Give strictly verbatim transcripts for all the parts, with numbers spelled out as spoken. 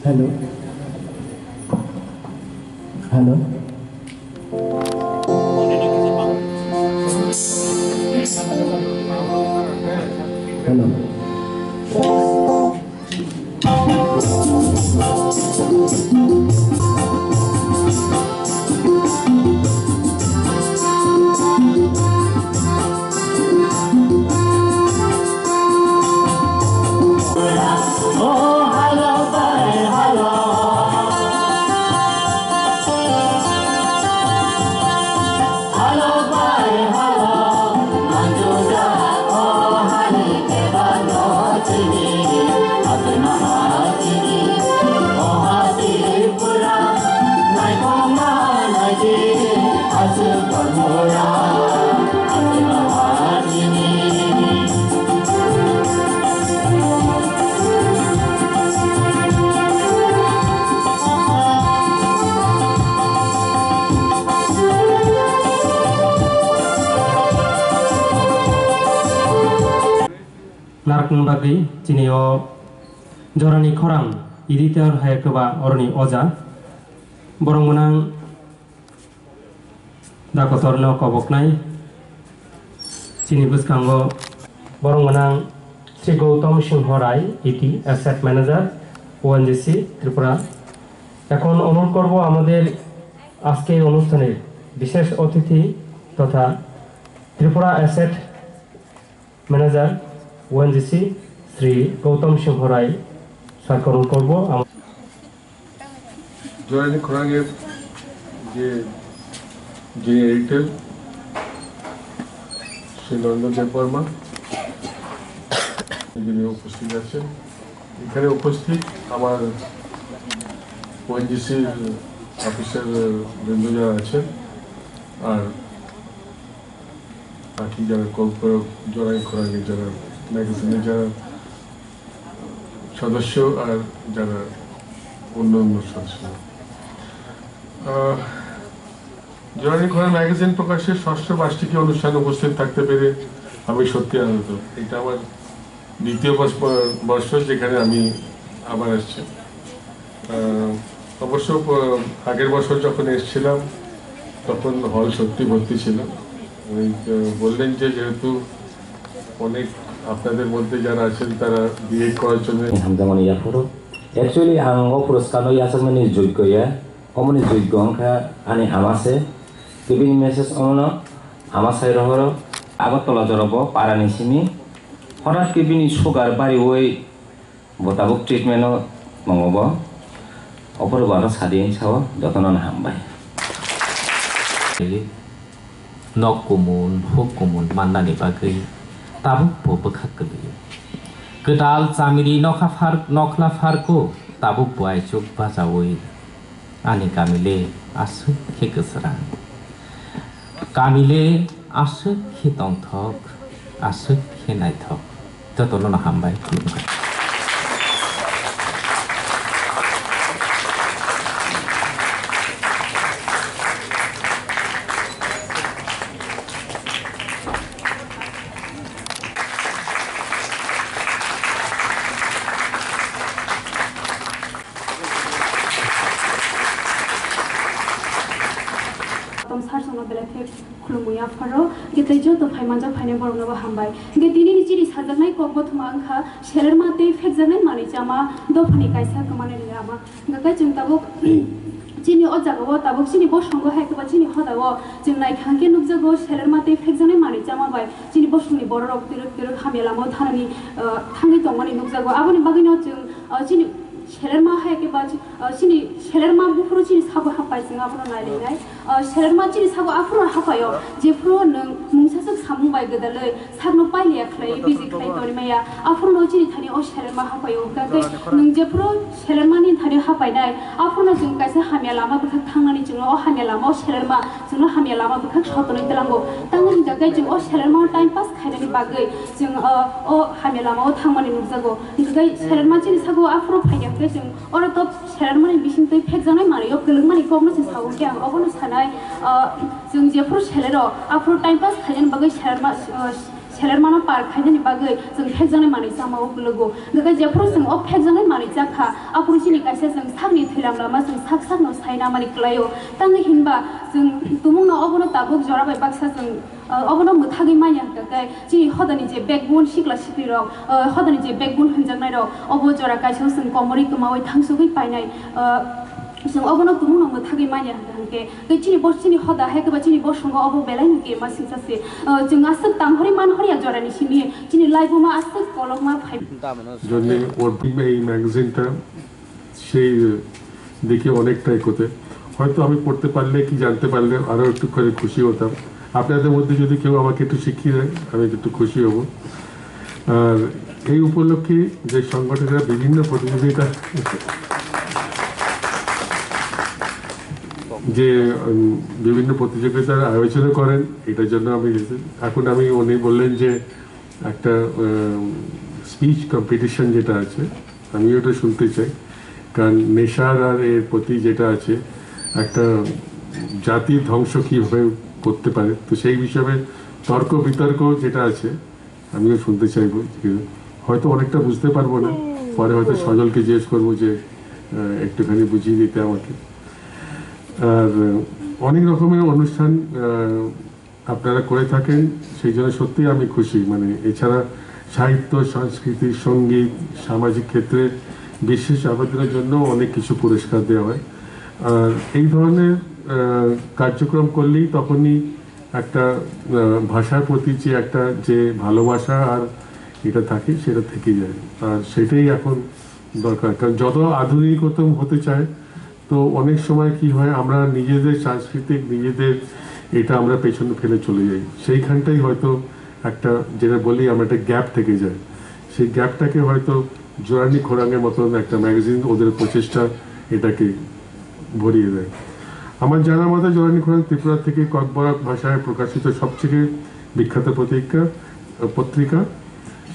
Hello. Hello. Hello. Narwkna bagwi chini o jorani khorang editor hai kwba oroni oja. Borok mwnang Da kotorno koboknai chini bwskango borok gwnang Sri Gautam Singho Rai, E T, Asset Manager, O N G C, Tripura। এখন অনুরোধ করব আমাদের আজকে এই অনুষ্ঠানের বিশেষ অতিথি তথা Tripura asset manager, ONGC, Shri Gautam Singha Roy স্যারকে অনুরোধ করব। আম- জয়নী খোরাঙের যে যিনি এডিটর, শ্রী নরেন্দ্র দেববর্মা, যিনি উপস্থিত আছেন। এখানে উপস্থিত আমার ওএনজিসির অফিসার বৃন্দ যারা আছেন, আর বাকি যারা কল্পক, জোড়াই খোরাঙের যারা ম্যাগাজিনের যারা সদস্য আর যারা অন্য অন্য সদস্য। আহ, জোড়াই খোরাং ম্যাগাজিন প্রকাশের ষষ্ঠ বার্ষিকী অনুষ্ঠানে উপস্থিত থাকতে পেরে আমি সত্যি আনন্দিত। এটা আমার দ্বিতীয় বর্ষ, বর্ষ যেখানে আমি আবার আসছি। আহ, অবশ্য, আহ, আগের বছর যখন এসেছিলাম, তখন হল সত্যি ভর্তি ছিল। ওই, আহ, বললেন যে যেহেতু অনেক আপনাদের মধ্যে যারা আছেন তারা বিএড করার জন্য Hamjakmani yaphuru. Actually, ang o puraskar no yachakmani jogyo ya. Omoni jogyo wngkha ani ama se. Tei bini message omono ama sai rohoro. Agartala jorabo parani simi. Horat khe bini sugar bariwi Bo tabuk treatment o tongo bo. Opor bo aro sadi sao jotono no hambai. Nok kumun, huk kumun mannani bagwi tabuk bo bwkhak kwlwio. Kwtal chamiri nokha phar-, nokhla pharko tabuk bo aichuk bachaui. Ani kami le aswk khe kwswrang. Kami le aswk khe tongthok, aswk khe naithok. Jotono no hambai, khulumkha. Tom sar songno belai khe khulumui yapharo, hwnkhe tei joto phai manjak phainai borokno bo hambai. Hwnkhe tinini chini sajaknai kok bothoma wngkha Selerma tei phekjaknai manwi chama dophani kaisa kwmani lama. Hwnkhe chwng tabuk chini o jagao tabuk chini bosongo hai khe ba chini hodao chwng naikha hwnkhe nukjago Selerma tei phekjaknai manwi chama bai chini bosongni bororok twrwk twrwk hamya lamao thanani, ah, thangwi tongmani nukjago. Aboni bagwino chwng, ah, chini Selerma hai khe ba, ah, chini Selerma buphuru chini sago hapai chwng abono nailainai. Ah, Selerma chini sago aphuru hapaio, jephuru nwng mungsaswk samung bai gwdalwi sakno pailiya khlai, busy khlai tonwi maya, aphuru no chini thani o Selerma hapaio. Hwnkhe nwng jephuru Selermani thani hapainai, aphuru no chwng kaisa hamya lama bwkhak thangnani chwngno o hamya lama o Selerma chwngno hamya lama bwkhak sotonwi twlango. Tamo hwnkhe chwng o Selerma time pass khainani bagwi chwng, ah, o hamya lama o thangmani nukjago. Hwnkhe Selerma chini sago aphuru phaiya hwnkhe chwng Oro to Selermani bising twi phekjaknai manwi o kwlwngmani kokno se sao, hwnkhe ang obono sanai, ah, chwng jephuru Selero aphuru time pass khainani bagwi Selerma, ah, Selermano par khainani bagwi chwng phekjaknai manwi chama o kwlwgo. Hwnkhe jephuru chwng o phekjaknai manwi chakha, aphuru chini kaisa chwng sakni thwilam lama chwng sak sakno saina mani kwlaio. Tangwi hinba chwng tumungno obono tabuk jora bai baksa chwng, uh, obono mwthagwi manya hwnkhe chini hodani je backbone sikla siklirok, uh, hodani je backbone hwnjaknairok, obo jora kaisa chwng komorwi kwmawi thangsugwi painai, uh, chwng obono tumungno mwthagwi manya hwnkhe. Tei chini bo, chini hoda hai khe ba chini bosongo obo belai no kema singsa se. Ah, chwng aswk tanghori manhori ya jorani simi chini laibuma aswk kolokma phai. জন্য ওর এই ম্যাগাজিনটা সেই দিকে অনেকটাই করতে। হয়তো আমি পড়তে পারলে কি জানতে পারলে আরও একটু করে খুশি হতাম। আপনাদের মধ্যে যদি কেউ আমাকে একটু শিখিয়ে দেয়, আমি একটু খুশি হব। আর এই উপলক্ষে যে সংগঠকেরা বিভিন্ন প্রতিযোগিতা যে, উম, বিভিন্ন প্রতিযোগিতার আয়োজনও করেন, এটার জন্য আমি, এখন আমি, উনি বললেন যে একটা, উম, স্পিচ কম্পিটিশন যেটা আছে, আমি ওটা শুনতে চাই, কারণ নেশার আর এর প্রতি যেটা আছে, একটা জাতির ধ্বংস কীভাবে করতে পারে, তো সেই বিষয়ে তর্ক বিতর্ক যেটা আছে, আমিও শুনতে চাইবো। ঠিক আছে, হয়তো অনেকটা বুঝতে পারবো না, পরে হয়তো সজলকে জিজ্ঞেস করবো যে, আহ, একটুখানি বুঝিয়ে দিতে আমাকে। আর, আহ, অনেক রকমের অনুষ্ঠান, আহ, আপনারা করে থাকেন, সেই জন্য সত্যিই আমি খুশি। মানে, এছাড়া সাহিত্য, সংস্কৃতি, সঙ্গীত, সামাজিক ক্ষেত্রে বিশেষ অবদানের জন্য অনেক কিছু পুরস্কার দেওয়া হয়। আর এই ধরনের, আহ, কার্যক্রম করলেই তখনই একটা, আহ, ভাষার প্রতি যে একটা যে ভালোবাসা আর এটা থাকে, সেটা থেকে যায়। আর সেটাই এখন দরকার, কারণ যত আধুনিকতম হতে চায়, তো অনেক সময় কি হয়, আমরা নিজেদের সাংস্কৃতিক, নিজেদের এটা আমরা পেছনে ফেলে চলে যাই। সেইখানটাই হয়তো একটা, যেটা বলি আমরা, একটা গ্যাপ থেকে যায়। সেই গ্যাপটাকে হয়তো জোরানি খোরাঙের মতন একটা ম্যাগাজিন, ওদের প্রচেষ্টা এটাকে ভরিয়ে দেয়। আমার জানা মতে জোরানি খোরাং ত্রিপুরা থেকে ককবরক ভাষায় প্রকাশিত সবথেকে বিখ্যাত পত্রিকা, পত্রিকা।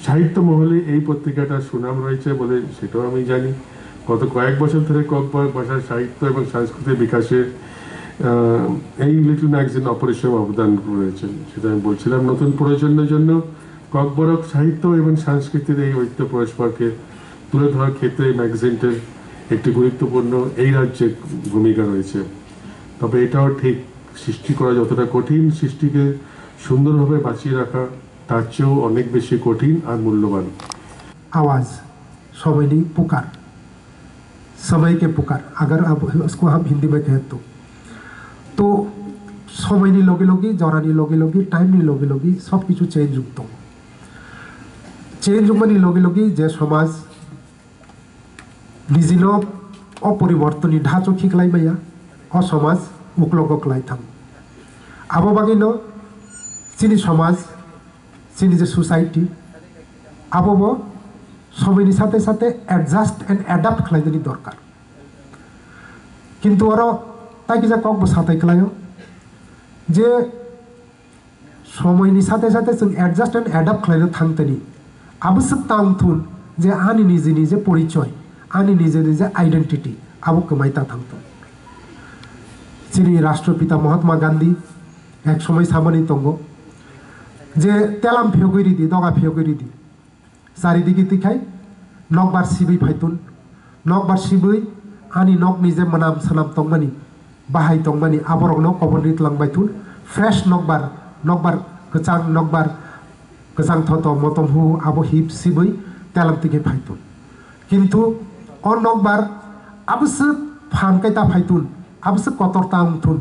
সাহিত্য মহলে এই পত্রিকাটার সুনাম রয়েছে বলে সেটাও আমি জানি। গত কয়েক বছর ধরে ককবরক ভাষার সাহিত্য এবং সংস্কৃতির বিকাশে, আহ, এই লিটল ম্যাগাজিন অপরিসীম অবদান রয়েছে। সেটা আমি বলছিলাম, নতুন প্রজন্মের জন্য ককবরক সাহিত্য এবং সংস্কৃতির এই ঐতিহ্য পরস্পরকে তুলে ধরার ক্ষেত্রে এই ম্যাগাজিনটির একটি গুরুত্বপূর্ণ এই রাজ্যে ভূমিকা রয়েছে। তবে এটাও ঠিক, সৃষ্টি করা যতটা কঠিন, সৃষ্টিকে সুন্দরভাবে বাঁচিয়ে রাখা তার চেয়েও অনেক বেশি কঠিন আর মূল্যবান। आवाज, सबैले पुकार, समय के पुकार, अगर अब उसको हम हिंदी में कहें तो। तो समय नी लगे लगे, जरा नी लगे लगे, टाइम नी लगे लगे सब किछु चेंज होतो। चेंज होने लगे लगे जे समाज निजिनो अपरिवर्तन नी ढांचो खिकलाई मैया, असमाज उकलोगो क्लाई थाम। अब बाकी नो चिनी समाज, चिनी जे सोसाइटी, अब वो समय नी साथे साथे adjust and adapt खलाई देनी दरकार। किंतु अरो ताकि जा कौक बसाते खलायो जे समय नी साथे साथे जों adjust and adapt खलाइनो थांतनी। अब से तांग थुन जे आनी निजे निजे परिचय, आनी निजे निजे identity, अब कमाई ता थांतन। चिनी राष्ट्रपिता महात्मा गांधी एक समय सामानी तंगो जे तेलाम फियोगई रिदी, दगा फियोगई Ridhi. Charidigi twikhai nokbar sibwi phaitun, nokbar sibwi ani nokni je mwnam swnam tongmani, bahai tongmani aborokno kobor ri twlangbaithun, fresh nokbar, nokbar kwchang, nokbar kwchang thoto motom hu abo hip sibwi telam twikhai phaitun. Kintu o nokbar abwswk phan kai ta phaitun, abwswk kotor ta wngthun,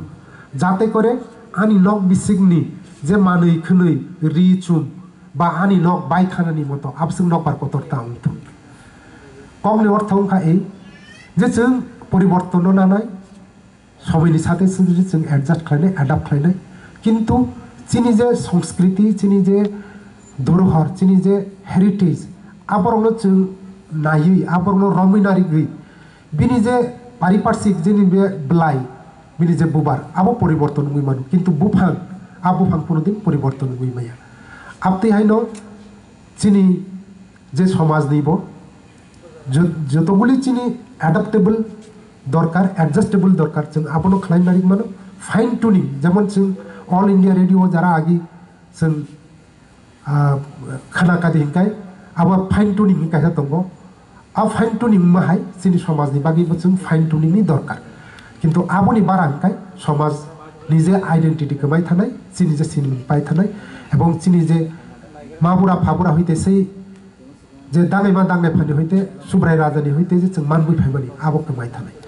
jate kore ani nok bisingni je manwi khwnwi ri chum, ba ani nok bai thanani moto abswk nokbar kotor ta wngthun. Kokni ortho wngkha ei je chwng poribortono nanai, somoini sathe sathe chwng adjust khlainai, adapt khlainai. Kintu chini je sanskriti, chini je dorohor, chini je heritage, aborokno chwng naiwi, aborokno romwi narigwi, bini je pariparsik, jini be belai, bini je bubar, abo poriborton wngwi mano, kintu buphang, a buphang kono din poriborton wngwi maya. Abtwi haino chini je somajni bo jo-, jotoguli chini adaptable dorkar, adjustable dorkar, chwng abono khlai narik mano, fine tuning, jemon chwng All India Radio o jara agi chwng ah, khana kadi hinkai abo fine tuning ni kaisa tongo. A fine tuning wngma hai chini somajni bagwi bo chwng fine tuning ni dorkar. Kintu aboni bara hinkai somaj ni je identity kwmai thanai, chini je sinimung pai thanai, ebong chini je mabura phabura hoite sei je dangai ma dangai phani hoite Subrai Raja ni hoite je chwng manbui phaimani abo kwmai thanai.